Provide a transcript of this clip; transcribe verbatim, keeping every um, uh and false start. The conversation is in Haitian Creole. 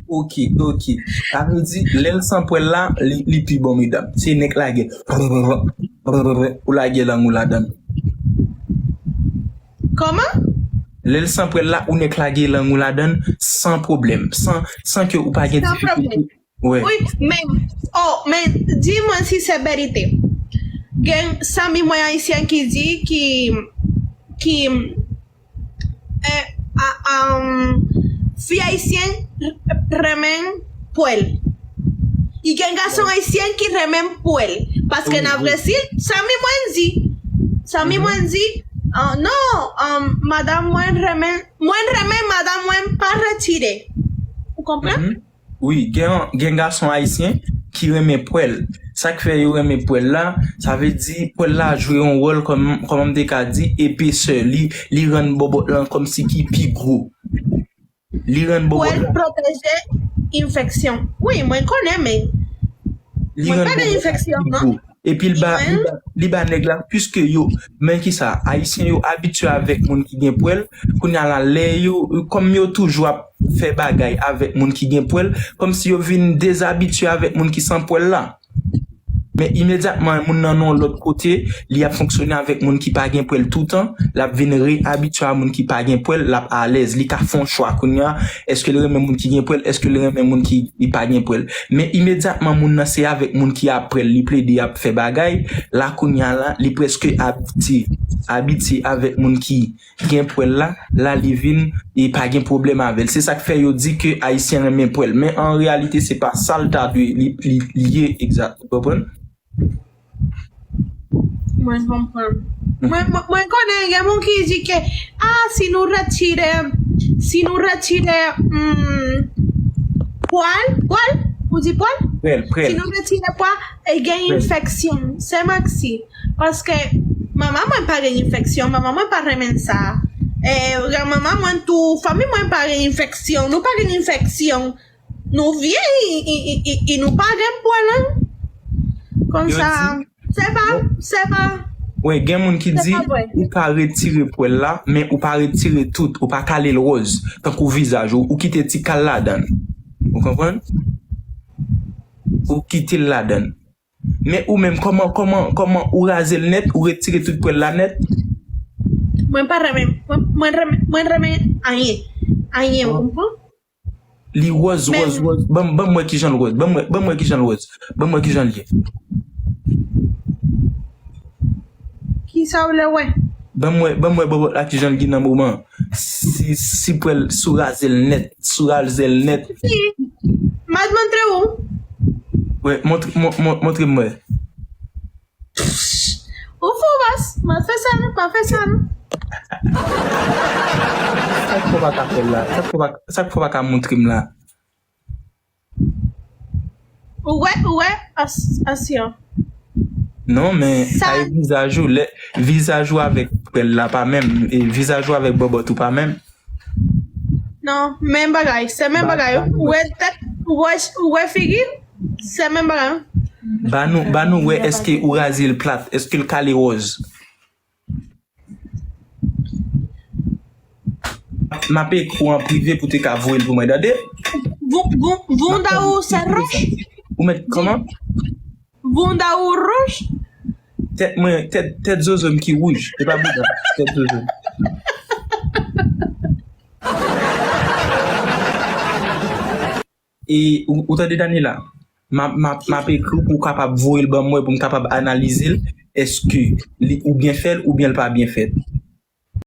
Ok, ok. Sa vle di, lè l san pwèl la, li, li pi bon, medam. Se nèk lagè. Ou lagè lang ou ladan l. Kòman? Lè l san pwèl la, ou nèk lagè lang ou ladan l san pwoblèm. San, san ke ou pa gen difikilte. Wi, men, oh, men, di mwen si se verite. Gen zanmi mwen ayisyen ki di ki, ki, eh, a, um, fi ayisyen renmen pwèl. I gen gason ayisyen ki renmen pwèl. Paske nan Brezil, zanmi mwen di. Zanmi mwen di, ah, non, um, madanm mwen renmen, mwen renmen madanm mwen pa retire. Ou konprann? Wi, gen, gen gason ayisyen ki renmen pwèl. Sa k fè yo renmen pwèl la, sa vle di pwèl la jwe yon wòl kòm, kòman m te ka di, epesè. Li, li rann bòbòt lan kòmsi ki pi gwo. Li rann bòbòt Pwèl lan. Pwoteje enfeksyon. Wi, mwen konnen, men Li mwen rann pa gen bòbòt enfeksyon, lan non. Pi gwo. Epi l ba, li ba, li ba nèg la, piske yo, men ki sa, ayisyen yo abitye avèk moun ki gen pwèl, kounye a la, lè yo, kòm yo toujou ap fè bagay avèk moun ki gen pwèl, kòmsi yo vin dezabitye avèk moun ki san pwèl la. Men imedyatman, moun nan nan yon lòt kote, li ap fonksyone avèk moun ki pa gen pwèl toutan, l ap vin reyabitye a moun ki pa gen pwèl, l ap alèz, li ka fè yon chwa kounye a, èske l renmen moun ki gen pwèl, èske l renmen moun ki, ki pa gen pwèl. Men imedyatman, moun nan se avèk moun ki ap pwèl, li plede ap fè bagay, la kounye a la, li prèske abitye, abitye avèk moun ki gen pwèl la, la li vin e pa gen pwoblèm avè l. Se sa k fè yo di ke ayisyen renmen pwèl. Men an reyalite, se pa sa l ta dwe li, li, li ye egzat. Ou konprann? Mwen konprann. Mwen, mwen, mwen konnen gen moun ki di ke, ah, si nou retire, si nou retire, hmm, pwèl, pwèl, ou di pwèl? Pwèl, pwèl. Si nou retire pwèl, e gen enfeksyon. Se manti. Paske manman mwen pa gen enfeksyon, manman mwen pa renmen sa. E, granmanman mwen tou, fanmi mwen pa gen enfeksyon. Nou pa gen enfeksyon. Nou vye, e, e, e, e, e nou pa gen pwèl, non. Konsa, se pa, se pa. Wi, gen moun ki di ou ka retire pwèl la, men ou pa retire tout, ou pa kale l wòz, tankou vizaj ou, ou kite ti kal ladan l. Ou konprann? Ou kite l ladan l. Men ou menm, kòman, kòman, kòman ou raze l nèt, ou retire tout pwèl la nèt? Mwen pa renmen, mwen, mwen renmen, mwen renmen anyen. Anyen, ou konprann? Li wòz, wòz, wòz. Ban m, ban m wè kijan l wòz. Ban m wè, ban m wè kijan l wòz. Ban m wè kijan l ye. Kisa w lè wè? Ban m wè, ban m wè bòbòt la kijan l gen nan moman. Si, si pwèl, si w raze l nèt, si w raze l nèt. M ap montre ou. Wè, montre, mon, mon, montre m wè. Ou fou, bòs. M ap fè sa, non, m ap fè sa, non. Sa k fè w pa ka fè l la? Sa k fè w pa, sa k fè w pa ka montre m la? Ou wè, ou wè, as, asyon. Non, men sa e vizaj ou, lè, vizaj ou avèk pwèl la pa menm, e vizaj ou avèk bòbòt ou pa menm. Non, menm bagay, se menm bagay. Ou wè tèt, ou wè, ou wè figi, se menm bagay. Ba nou, ba nou wè, èske ou raze l plat, èske l kale wòz? M ap ekri w an prive pou te ka voye l pou mwen, tande? Bou-, bou-, bounda ou se wouj? Ou mèt kòman? Bounda ou wouj? Tèt mwen, tèt, tèt zozo m ki wouj. Se pa bounda, tèt zozo m. E ou, ou tande, Daniela? M ap, m ap, m ap ekri w pou w kapab voye l ban mwen, pou m kapab analize l. Èske li ou byen fè l oubyen l pa byen fèt?